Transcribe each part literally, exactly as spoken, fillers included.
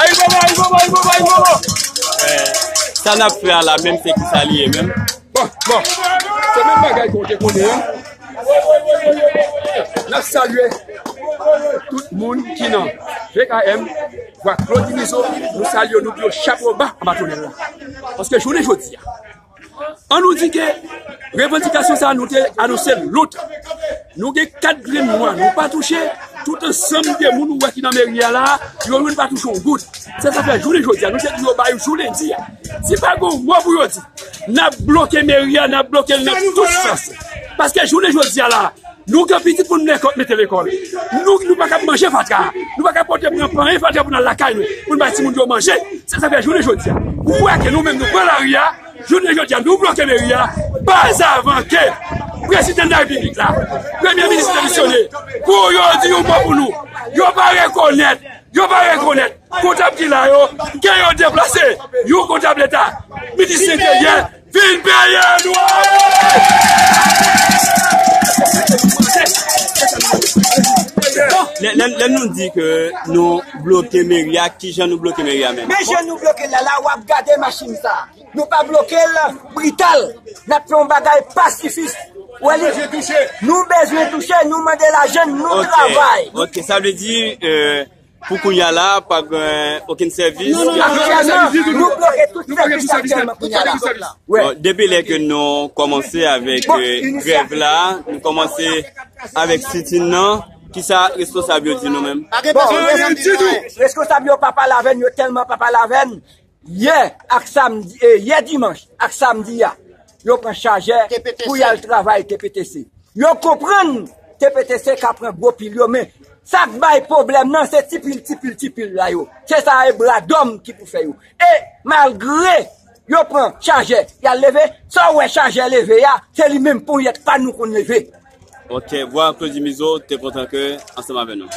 Ayibobo, ayibobo, ayibobo, ayibobo. Eh, sa n ap fè a la menm, se ki sa li ye menm? Bon, bon. Se menm bagay ke w te konnen an. N ap salye tout moun ki nan V K M, vwa Claudy Mizo, nou salye yo, nou di yo chapo ba anba tonnèl la. Paske jounen jodi a, an nou di ke revandikasyon sa a nou te anonse lontan. Nou gen kat grenn mwa, nou pa touche, tout ansanm de moun ou wè ki nan meri a la, yo youn pa touche yon goud. Se sa fè jounen jodi a, nou te di yo ba yo jou lendi a. Si pa gen yon mo pou yo di, n ap bloke meri a, n ap bloke l nan tout sans. Paske jounen jodi a la, nou gen pitit pou nou lekò-, mete lekòl. Nou, nou pa kab manje fatra. Nou pa kab pote pran panyen fatra pou n al lakay nou, pou n bay timoun yo manje. Se sa fè jounen jodi a, ou wè ke nou menm nou pran lari a, jounen jodi a, nou bloke meri a, pazavan ke prezidan de la repiblik la, premye minis demisyone, pou yo di yon mo pou nou. Yo pa rekonèt, yo pa rekonèt. Kontab ki la yo, ke yo deplase. Yon kontab leta, minis enteryè, vin peye nou. Lè, lè, lè nou di ke nou bloke meri a, kijan nou bloke meri a menm? Men jan nou bloke l la, la w ap gade machin sa. Nou pa bloke l brital. N ap fè yon bagay pasifis. Ou wè li? Nou bezwen touche, nou mande lajan, nou travay. Ok, sa vle di, euh, pou kounye a la, pa gen okenn sèvis? Non, non, non, aktyèlman, nou bloke tout sèvis aktyèlman kounye a la. Bon, depi lè ke nou kòmanse avèk, euh, grèv la, nou kòmanse avèk sitin nan, kisa responsab yo di nou menm? Bon, responsab yo pa pale avè n, yo tèlman pa pale avè n. Yè ak samdi, e, yè dimanch ak samdi a, yo pran chajè pou y al travay T P T C. Yo konprann T P T C ka pran gwo pil yo, men sa k bay pwoblèm nan, se ti pil, ti pil, ti pil la yo. Se sa e bradòm ki pou fè yo. E malgre yo pran chajè, y al leve, sa w wè chajè leve a, se li menm ponyèt pa nou konn leve. Ok, vwa Claudy Mizo te kontan ke ansanm avè nou.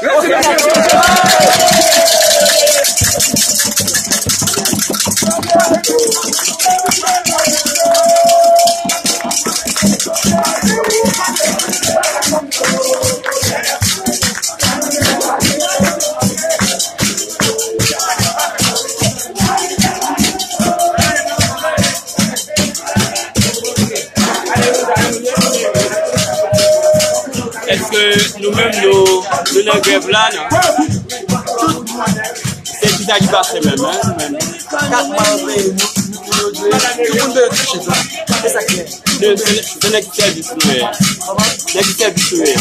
Èske nou menm nou, nou nan grèv la, non? Se kisa ki pase menm, hein, nou menm? Kat mwa antre, nou, nou, nou, nou, tout moun bezwen touche, sa. Se sa ki ye. Se, se, se nan ki sèvis nou ye? Nan ki sèvis nou ye?